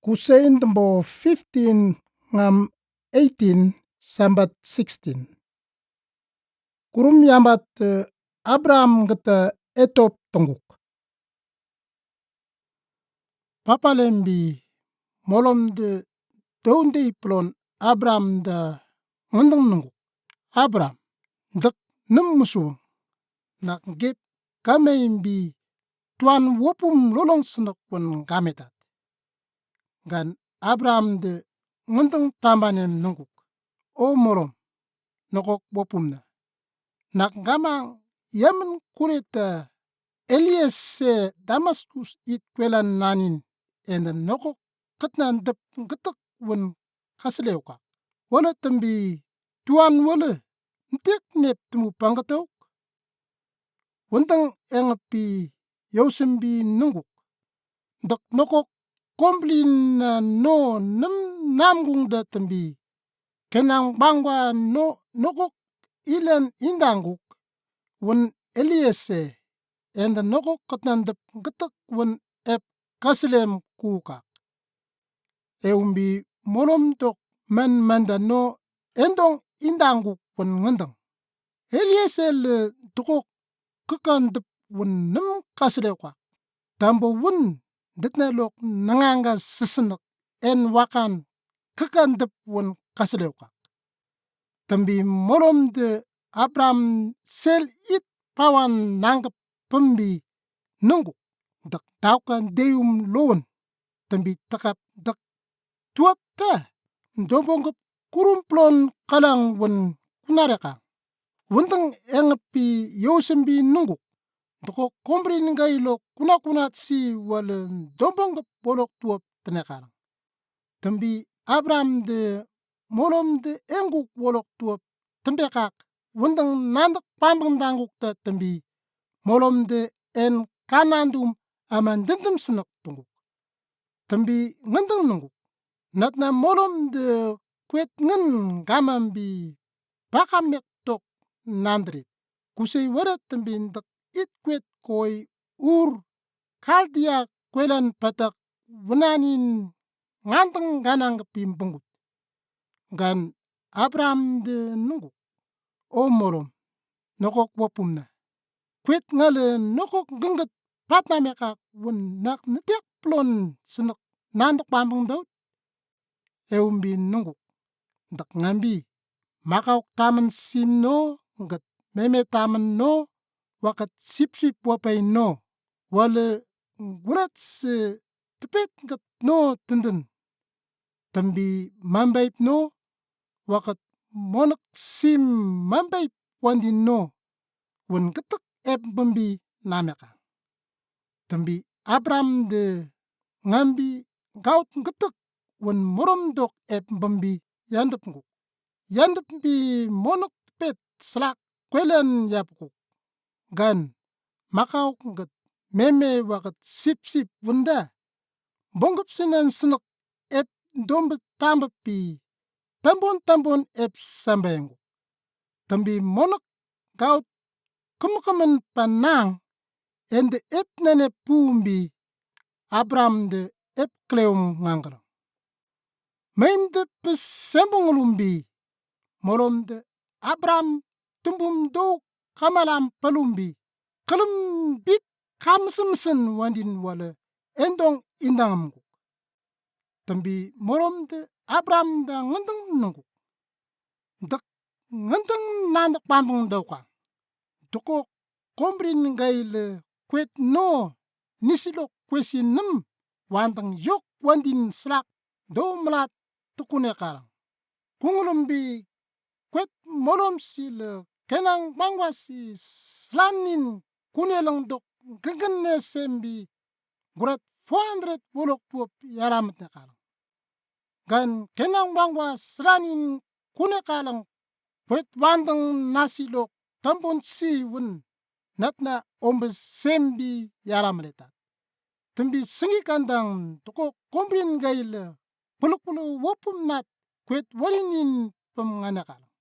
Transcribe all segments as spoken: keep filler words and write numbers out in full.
Kusein Tëmbo fifteen ngam eighteen, Sambat sixteen. Kurum yambat, eh, Abraham gëtë etop tonguk. Papalem bi molom de doon de ipplon Abraham da ngandang nunguk. Abraham, dëk nüm musuwang. Nak gep kamem bi tuan wopum lolong sünük wun gametat. Gan Abraham de ngandang tambanem nunguk. O molom, nokok wopum na. Nak gamang yamen kureta Eliese Damaskus it kwelan nanin, enda nokok ketnan dep ngetek wun kaslew kak. Wala tambi tuan wala ntek nep temu pangketau. Wëntang engep pi yosembi nunguk. Dek nokok komblin na no nem namgung da tambi. Kenang bangwa no nokok ilan indanguk. Wun Eliese enda nokok ketnan dep ngetek wun ep kaslem kukak. Eumbi molom dok men menda no endong indanguk wun ngandang. Eliese le dukok kekan dep wun nem kaslem kak. Tambo wun detna lok nanganga sisnek en wakan kekan dep wun kaslem kak. Tambi molom de Abraham sel it pawan nangkep pembi nunguk dek daukan deum loon. Tambi tekap dek tuap ta dobong kep kurum plon kalang wun kunareka. Wëntang engep pi yosembi nunguk deko kombrin ngai lo kuna kunat si wala dobong kep bolok tuap tenekalang. Tambi Abraham de molom de enguk wolok tuap tembekak wëntang nandek pambeng danguk ta tambi molom de en kanandum aman dendem senek tunguk. Tambi ngandeng nunguk natna molom de kwet ngan gamam bi bakamek tok nandrit. Kusei weret tambi ndek it kwet koi Ur Kaldia kwelan patak wënanin ngandeng ganang pim bungut. Gan Abraham de nunguk. O molom, nokok wapum na. Kwet ngale nokok gengget patna mekak wun nak netiak plon senek nandek pambeng daut. Eumbi nunguk. Dek ngambi. Makauk tamen sim no, nget meme tamen no, waket sip-sip wapai no. Wale ngulet se tepet nget no tenden. Tambi mambaip no, waket monek sim mambaip wandin no. Wun ketek ep bembi nameka. Tambi Abraham de ngambi gaut ngetek wun morom dok ep bembi yandep nguk. Yandep bi monek pet selak kwelen yapkuk. Gan makauk nget meme waket sip-sip wunda. Bongkep sinan senek ep dombe tambe pi. Tambon-tambon ep sambai nguk. Tambi monek gaut kemekemen panang ende ep nene pumbi Abraham de ep kleum ngangalang. Maim de pesembung lumbi molom de Abraham tumbum do kamalam palumbi kelem bip kamsemsen wandin wale endong indangam nguk. Tambi molom de Abraham da ngandeng nunguk. Dek ngandeng nandek pambeng dauka. Deko kombrin ngai le kwet no nisilok kwesi nem wandeng yok wandin selak do melat tekune kalang. Kungulumbi kwet molom si le kenang bangwa si selanin kune lang dok genggen ne sembi guret four hundred wolok tuap yaramet ne kalang. Gan kenang bangwa selanin kune kalang kwet wandeng nasi lok tambon si wun natna ombe sembi yarameletat. Tambi sengi kandang deko kombrin ngai le peluk-peluk wopum nat kwet warinin pem ngane kalang.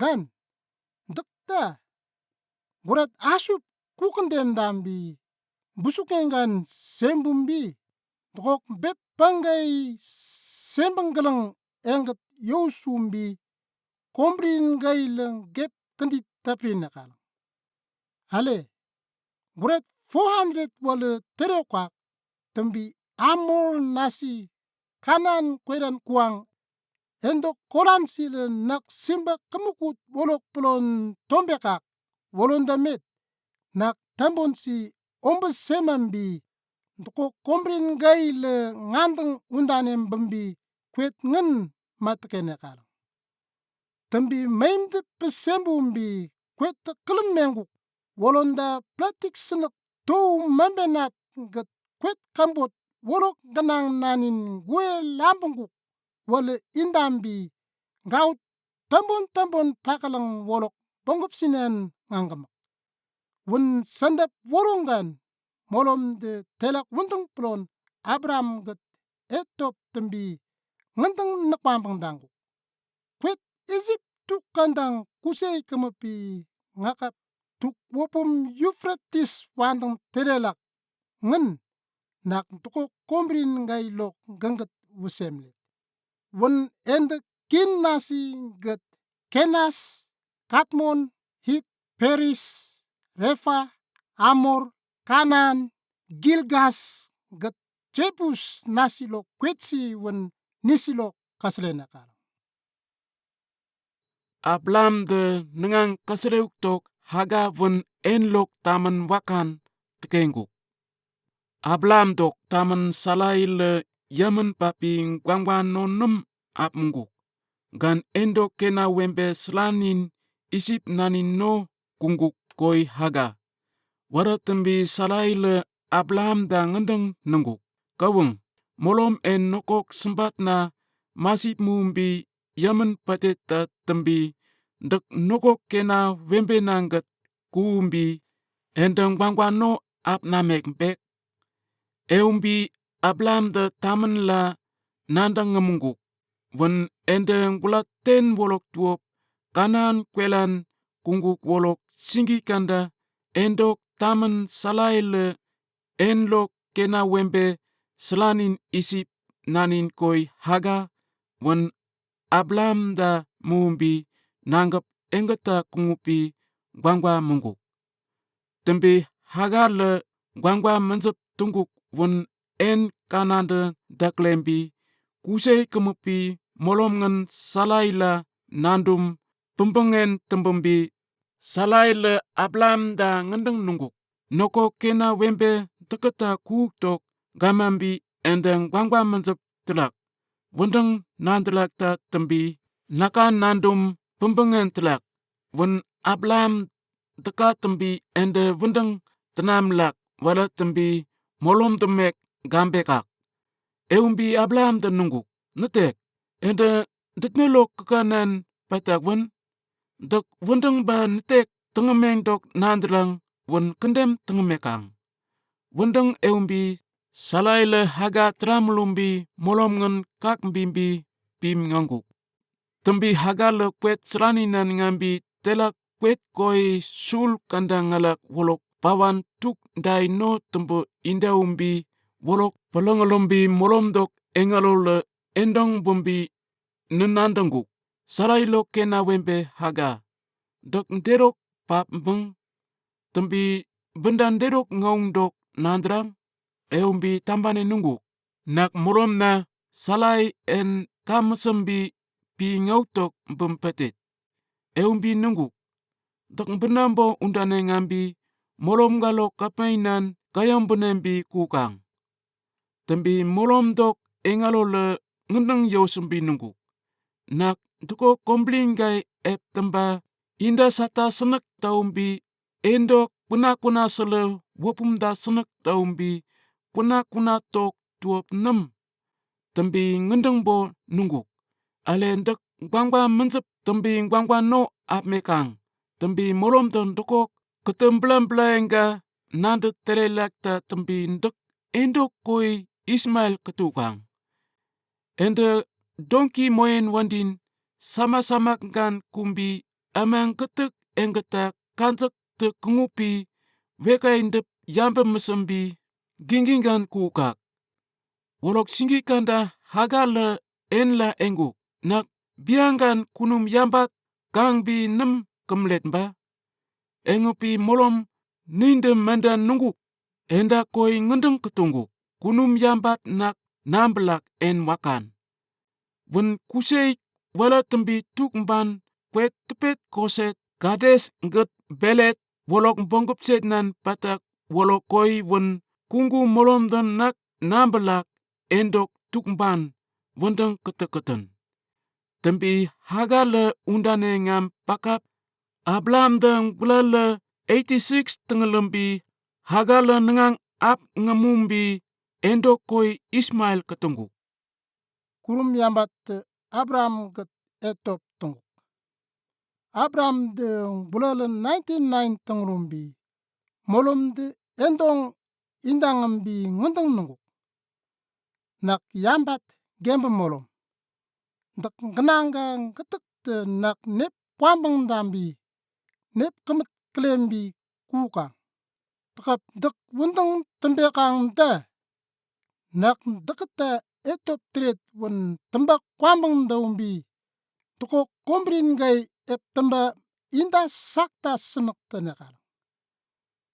Gan dekta guret asup kukendem dambi busuk enggan sembumbi dukok bep panggai sembang güllang engget yosumbi, komrin gai lang gep kandi taprin ne kalang. Ale, guret four hundred wale tere kak, tambi Amor nasi Kanan kweran kuang, endo koran sile nak simba kemukut wolok pelon tombe kak, wolonda met, nak tambon si ombe semambi, dukok komrin gai le ngandang undanem bambi, kwet ngen matekene kalang. Tambi maimde pesembumbi, kwet te kelem menguk, wolonda platik senek tou mambenat get kwet kambot wolok genang nanin gwe lambenguk, wale indambi, gaut tambon tambon pakalang wolok bongkep sinen ngangemak. Wun sandap wolong gan, molom de telak wundeng pelon Abraham get etop tambi, ngandang nekpang pengdang kuk. Kwet Isip tuk kandang kusei kemepi ngakap tuk wopum Euphrates wandang telelak ngen, nak dukok komrin gai lok gengget wusem let. Wun ende Kin nasi get Kenas, Kadmon, Hit, Peris, Refa, Amor, Kanan, Gilgas, get Jebus nasi lok kwetsi wun nisi lok kaslene kalang. Abraham de nengang kasleuk tok Hagar wun en lok tamen wakan tekenguk. Abraham dok tamen Sarai le yamen papi ngwangwa no nem ap menguk. Gan endo kena wembe selanin Isip nanin no kunguk koi Hagar. Wara tambi Sarai le Abraham da ngandang nenguk. Kawang, molom en nokok sembatna masip mumbi yamen patet ta tambi, dek nokok kena wembe nangget kumbi, endang bangwa no ap namek bek. Eumbi Abraham de tamen la nandang ngemenguk. Wen endang bula ten wolok tuop, Kanan kwelan kunguk wolok singgi kanda, endok tamen Sarai le en lok kena wembe selanin Isip nanin koi Hagar, wen Abraham da mumbi nanggep enggeta kungupi bangwa menguk. Tembi Hagar le bangwa menzep tungkuk wen en Kanan de daklembi, kusei kemepi molom ngen Sarai la nandum pembengen tembembi, Sarai le Abraham da ngendeng nungkuk. Nokok kena wembe deketa kuuk tok gamambi endang bangwa menzep telak. Wendeng nandelak ta tembi, naka nandum pembengen telak. Wen Abraham deka tembi ende wendeng tenamlak wala tembi molom demek gambekak. Eumbi Abraham de nungkuk, netek, ende detnelok kekanan patak wen, dek wendeng ba netek tengemeng dok nandelang wen kendem tengemekang. Wendeng eumbi Sarai le Hagar teramlumbi molom ngen kak mbimbi pim ngangkuk. Tembi Hagar le kwet selaninan ngambi telak kwet koi sul kanda ngalak wolok pawan tuk dai no tembe indaumbi wolok pelengelumbi molom dok engalo le endong bumbi nenandengkuk. Sarai lok kena wembe Hagar, dok nderok pap mbeng, tembi benda nderok ngaung dok nanderang, eumbi tambane nungkuk. Nak molom na Sarai en kamesembi pi ngau tok mbem patet. Eumbi nungkuk, dek benambo undane ngambi molom galok kapainan kayang benembi kukang. Tembi molom dok engalo le ngendeng yosembi nungkuk. Nak deko kombling gai ep temba inda sata senek taumbi, endok kuna kuna sele wopum da senek taumbi, kuna kuna tok tuop nem. Tembi ngendengbo nungkuk. Ale ndek bangwa menzep tembi bangwa no ap mekang. Tembi molom den dekok ketem belam bela engga nande telelak ta tembi ndek endok koi Ismael ketukang. Ende dongki moen wandin sama-sama ngan kumbi amang ketek enggeta kanjek te kengupi wekai ndep yambe mesembi ginggingan kukak. woloq singkikanda Hagarlö enla enguk, nak biangkan kunum yambat kangbi nüm kemlet ba. Engupi molom nidem manda nungkuk, enda koi ngünding ketungkuk, kunum yambat nak nambelak en wakan. Wün kusei wala tümbi tukban kwet tepet koset Kades git Bered woloq bongkepsetnan patak woloq koi wün kungku molom den nak nambelak endok tukban wündang keteketen. Tümbi Hagarlö undane ngam pakap Abraham den bulalö eighty-six tengülümbi Hagarlö ngenang ap ngemumbi endok koi Ismael ketungkuk. Kurum yambat Abraham git Etop tungkuk. Abraham de bulalö ninety-nine tengulumbi, molom de endong indangam bi ngündang nungkuk. Nak yambat gembe molom. Dak genangka ngetek te nak nep kwambang dambi, nep kemit kelembi kukang. Takap dak wündang tembekang da. Nak dakte Etop tret wün tembak kwambang daumbi, dukok kombrin gai ep temba inda sakta senek te nekalang.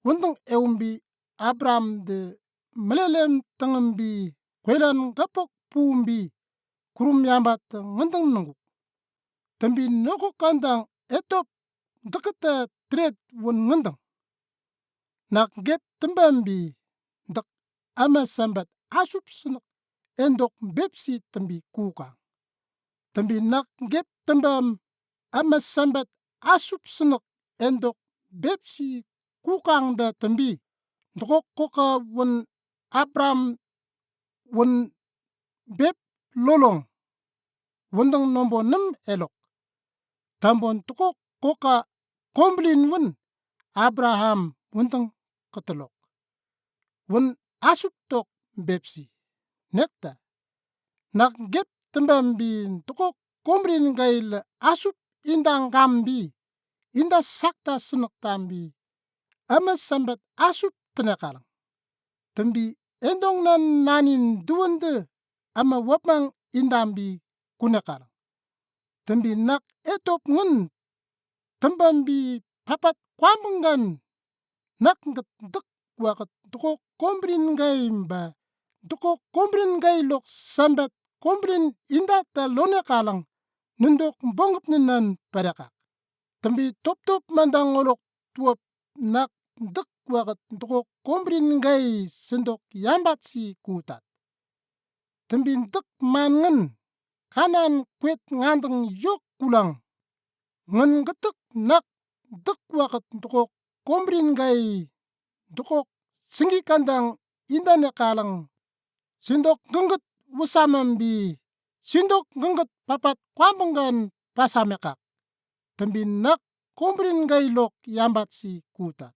Wündang eumbi Abraham de melelem tengem bi kwelan gapok pumbi kurum yambat ngündang nungkuk. Tümbi nokok kandang Etop dakte tret wün ngündang. Nak gep tembam bi dak ama sambat asup senek endok bepsi tümbi kukang. Tümbi nak gep tembam ama sambat asup senek endok bepsi kukang da tümbi. Dukok koka wün Abraham wün bep lolong. Wündang nombo nem elok. Tambon dukok koka komblin wün Abraham wündang ketelok. Wün asup tok bepsi. Nekta. Nak gep tembam bi dukok kombrin gai le asup indang gambi, inda sakta senek tambi, ama sambat asup te nekalang. Tümbi endong nan nanin duwünde ama wapang indambi kunekalang. Tümbi nak Etop ngün tembambi papat kwambang gan nak nget dek waket dukok kombrin gai mba, dukok kombrin gai lok sambat kombrin inda ta lonekalang, nundok bongep ninan padakak. Tümbi toptop mandang ngolok tuwap nak dek waket dukok kombrin gai sindok yambat si kutat. Tümbi dek man ngün Kanan kwet ngandeng yok kulang. Ngün getek nak dek waket dukok kombrin gai dukok singgi kandang inda nekalang. Sindok gengget wusamam bi, sindok gengget papat kwambang gan pasamekak. Tümbi nak kombrin gai lok yambat si kutat.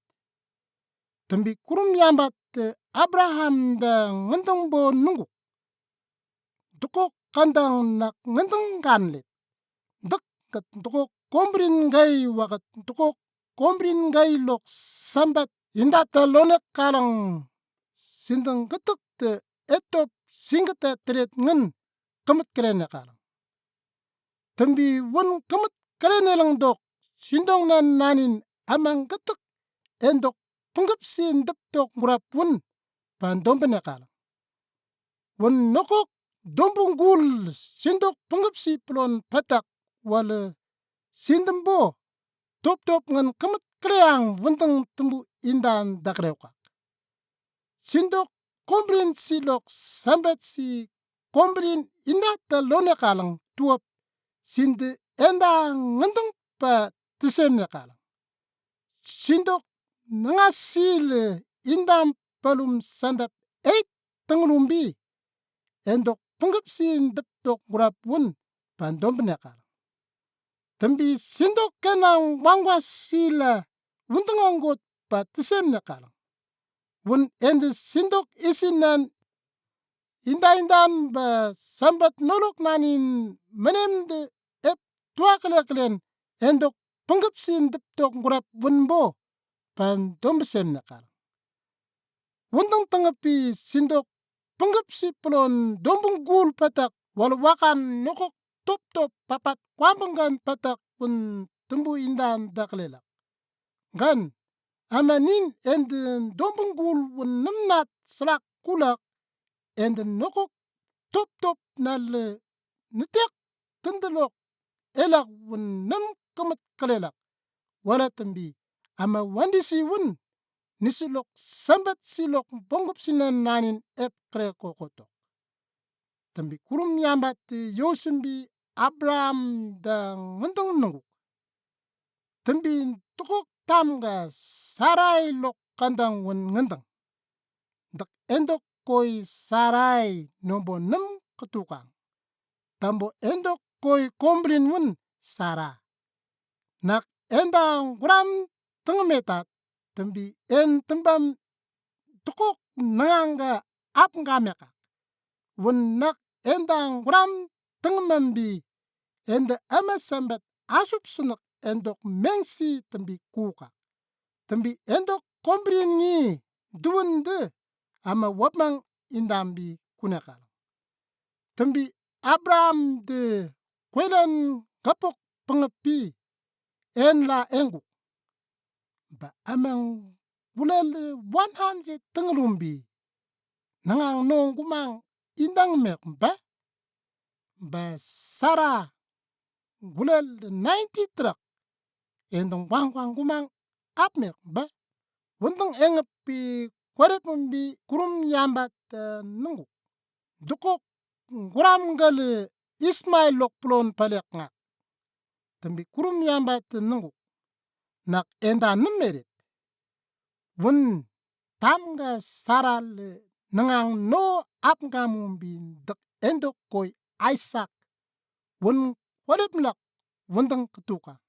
Tümbi kurum yambat te Abraham da ngündeng bo nungkuk. Dukok kandang nak ngündeng ganlet. Dek ket dukok kombrin gai waket dukok kombrin gai lok sambat inda ta lonekalang. Sindang getek te Etop singkete tret ngün kemet kelenekalang. Tümbi wün kemet kelenelang dok sindong nan nanin amang getek endok pengkep si ndep tok ngurap wün pan dombenekalang. Wün nokok dombung gul sindok pengkep si pelon patak wale sindem bo toptop ngün kemet keleang wündeng tembu indan daklewkak. Sindok kombrin si lok sambat si kombrin inda ta lonekalang tuwap sinde enda ngündeng pa tesemnekalang. Sindok nengasi le indam palum sandap eit tenglumbi endok pengkep si ndep tok ngurap wün pan dombenekalang. Tümbi sindok kenang wangwa sila wündeng anggot pa tesemnekalang. Wün ende sindok isinan inda indan ba sambat nolok nanin menemde ep tuwa kelekelen endok pengkep si ndep tok ngurap wün bo pan dombesemnekalang. Wündeng tengepi sindok pungap si pulon dombung gul patak wal wakan nokok toptop papat kwambang gan patak wun tumbu indan daklelak. Gan, ama nin ende dombung gul wun nemnat selak kulak, ende nokok toptop nale netek tendalok elak wun nem kemet kelelak. Wala tambi, ama wandi si wun, nisilok sambat silok bongkop sinan nanin ep kele kokotok. Tambi kurum yambat yosembi Abraham da ngendeng nunguk. Tambi tukuk tamga Sarai lok kandang wun ngendeng. Dak endok koi Sarai nombo nem ketukang. Tambo endok koi komblin wun Sara. Nak endang guram tengemetat, tambi en tembam tukuk nengang ga ap ngamekak. Wun nak endang guram tengemambi, ende ama sambat asup senek endok mengsi tambi kukak. Tambi endok komblin ngi duwunde ama wapmang indambi kunekalang. Tambi Abraham de kwelan kapok pengepi en la enguk. Ba amang gulal one hundred tengelumbi. Nengang nong gumang indang mek ba. Ba Sara gulal ninety trak. Endong wangwang gumang ap mek ba. Wundeng engepi kwarep mbi kurum yambat nunguk. Dukuk guram gale Ismael lok pulon palek ngak. Tambi kurum yambat nunguk. Nak enda nem meret. Wun tamga Sara le nengang no ap ngamumbi dek endok koi Isak. Wun kwarep lak wundeng ketukang.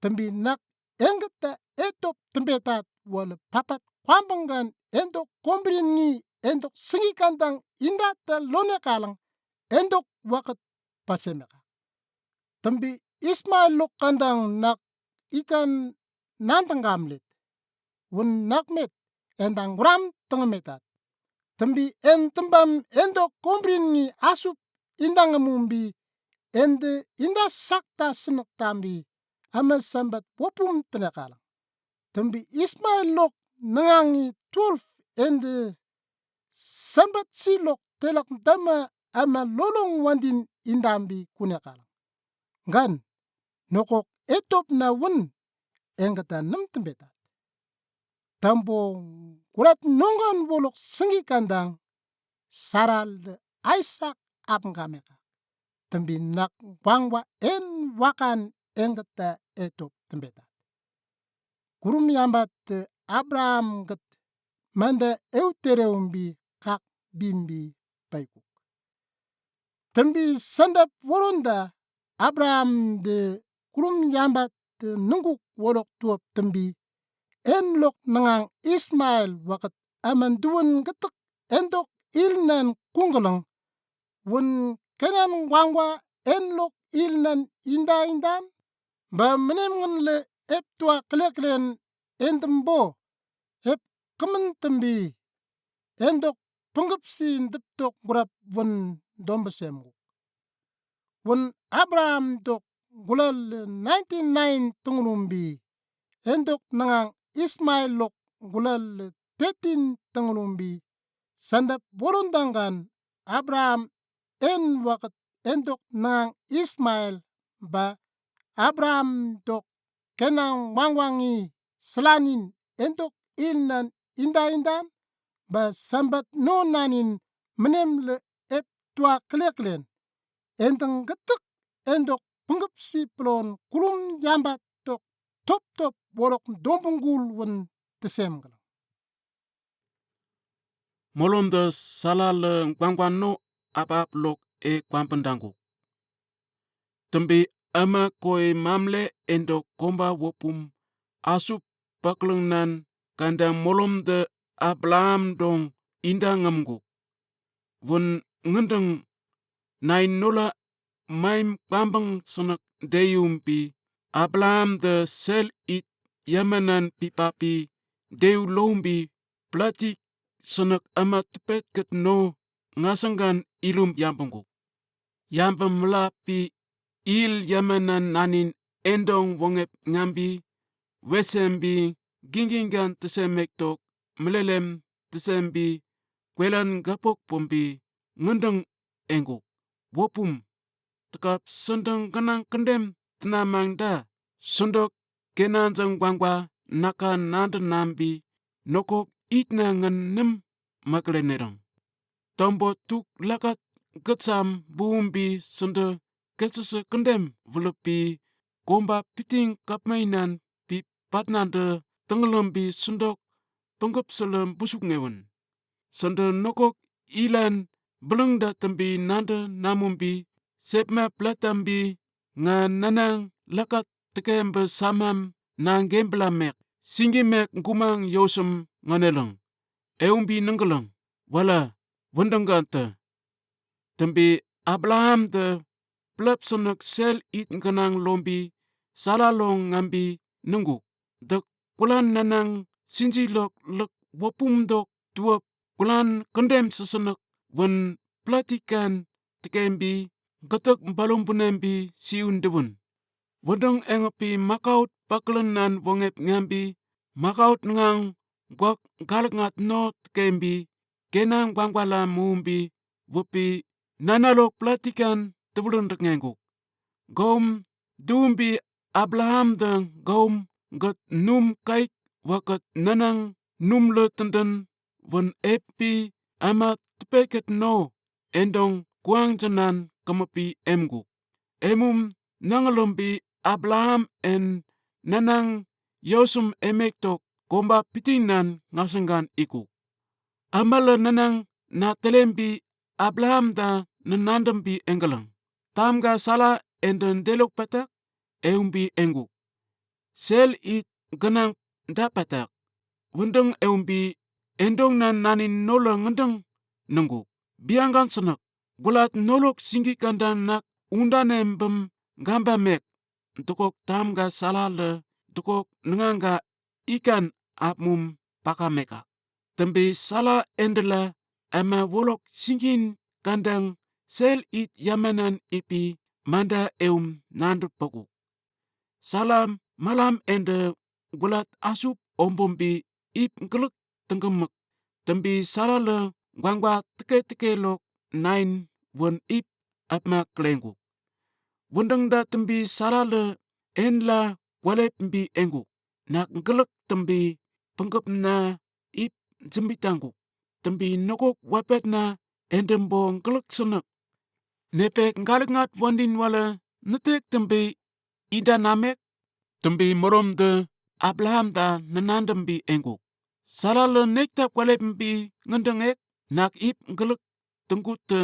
Tambi nak enggeta etop tembetat wala papat kwambang gan endok komblin ngi endok sengi kandang indata lonekalang endok waket pasemeka. Tambi Ismael lok kandang nak ikan nantang gamlet. Wun nak met endang guram tengemetat. Tambi en tembam endok komblin ngi asup indang amumbi ende inda sakta senek tambi ama sambat wapum tenekalang. Tambi Ismael lok nengang ngi twelve ende sambat silok telak dama ama lolong wandin indambi kunekalang. Gan, nokok etop na wun enggeta nem tembetat. Tambo gulat nonggan wolok sengi kandang Sara le Isak ap ngameka. Tambi nak wangwa en wakan enggeta etop tembetat. Kurum yambat Abraham get manda eu tereu mbi kak bimbi paikuk. Tambi sandap woronda Abraham de kurum yambat nunguk wolok tuap tambi en lok nengang Ismael waket aman duwen getek endok ilnan kunggeleng. Wun kenan wangwa en lok ilnan inda indan ba menem ngen le ep tua kelekelen endem bo ep kemen tambi endok pengkep si ndep tok gurap wun dombe semguk. Wun Abraham dok gulal ninety-nine tengelumbi endok nengang Ismael lok gulal thirteen tengelumbi sandap bolon danggan Abraham en waket endok nengang Ismael ba Abraham dok kenang wangwangi selanin endok ilnan inda indan ba sambat no nanin menem le ep tua kelekelen endeng getek endok pengkep si pelon kulum yambat dok toptop wolok dombunggul wun tesem gelang. Molom de sala le ngwangwan no apap lok e kwampen dangkuk. Tembi ema koi mamle endok komba wopum asup paklengnan kandang molom de Abraham dong inda ngamkuk. Wun ngendeng nai nola maim kwambeng senek deyumbi Abraham de sel it yamanan pipapi deyu lombi platik sünük ama tepet ket no ngasangkan ilum yambungkuk. Yambum mülap pi il yamanan nanin endong wongep ngambi, wetsem bi, ginggingan tesem mektok, mülelem tesem bi, kwelan gapok pumbi, ngundung engkuk. Wopum, tekap sendang kenang kendem tenamang da, sundok kenan jang gwangwa naka nanda nambi, nokok itna ngan nem maklenerang. Tambo tuk lakat getsam bumbi sende kesese kendem welepi, komba piting kapmainan bi patnande tengelem bi sundok pengkep selem busuk ngewen. Sende nokok ilan belengda tembi nanda namumbi, sepma platambi, nga nanang lakat tekem be samam nang gembela mek, singgi mek gumang yosem nganeleng. Eumbi nengkeleng, wala, wendengkante. Tembi Abraham de pelep sünük sel it kenang lombi, sala long ngambi nengkuk. Dek kulan nanang sinji lok lek wopum dok tuep kulan kendem sesünük wen pelatikan tekembi getek balum bunembi siun dewun. Wendeng engepi makaut paklenan wongep ngambi, makaut nengang gwak galek ngat no tekembi, kenan gwangwala mumbi, wepi nanalok pelatikan tebulun dek ngengkuk. Gaum dumbi Abraham de gaum get num kaik waket nanang num le tenden wen epi ama tepeket no endong kuang jenan kemepi emkuk. Emum nangelumbi Abraham en nanang yosem emektok komba pitingnan ngasangkan ikuk. Amala nanang na telembi Abraham da nenandembi engkeleng. Tamga sala ende delok patak, eumbi engkuk. Sel it kenang da patak. Wendeng eumbi endongnan nanin nola ngedeng nengkuk. Biangkan sünük, gulat nolok singgi kandang nak undanem bem gamba mek, dekok tamga sala le, dekok nengangga ikan apmum paka mekak. Tembi sala endela ama wolok singgi kandang sel it yamanan ipi manda eum nanda pekuk. Sala malam ende gulat asup ombombi ip ngelek tengkemek. Tembi sala le gwangwa teke-teke lok nain wen ip apma kelengkuk. Wendengda tembi sala le enla kwalepmbi engkuk. Nak ngelek tembi pengkepna ip jembitangkuk. Tembi nokok wapetna endembo ngelek sünük. Nepek galek ngat wandin wala netek tembi inda namek, tembi molom de Abraham da nenandembi engkuk. Sala le nekta kwalepmbi ngedeng ek, nak ip ngelek tengkut de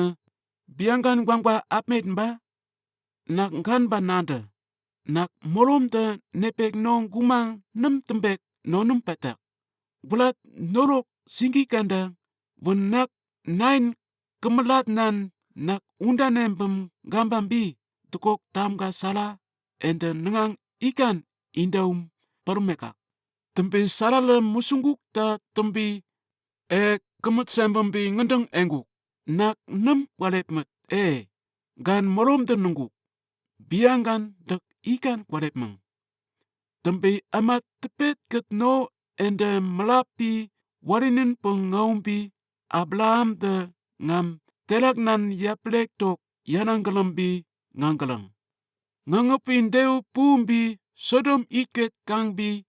biangkan gwangwa apmet mba, nak ngan ba nanda, nak molom de nepek nong gumang nem tembek no nem patak. Gulat nolok singgi kandang, wen nak nain kemelatnan nak undanem bem gambambi, dekok tamga sala ende nengang ikan indaum permekak. Tembi sala le musungkuk ta tembi e kemet sembembi ngedeng engkuk. Nak nem kwalepmet e, gan molom de nengkuk. Biangkan dek ikan kwalepmeng. Tembi ama tepet ket no ende melapi warinen peng ngaumbi Abraham de ngam telaknan yapelek tok yanangkelembi ngankeleng. Ngangepi ndeu pumbi Sodom iket kangbi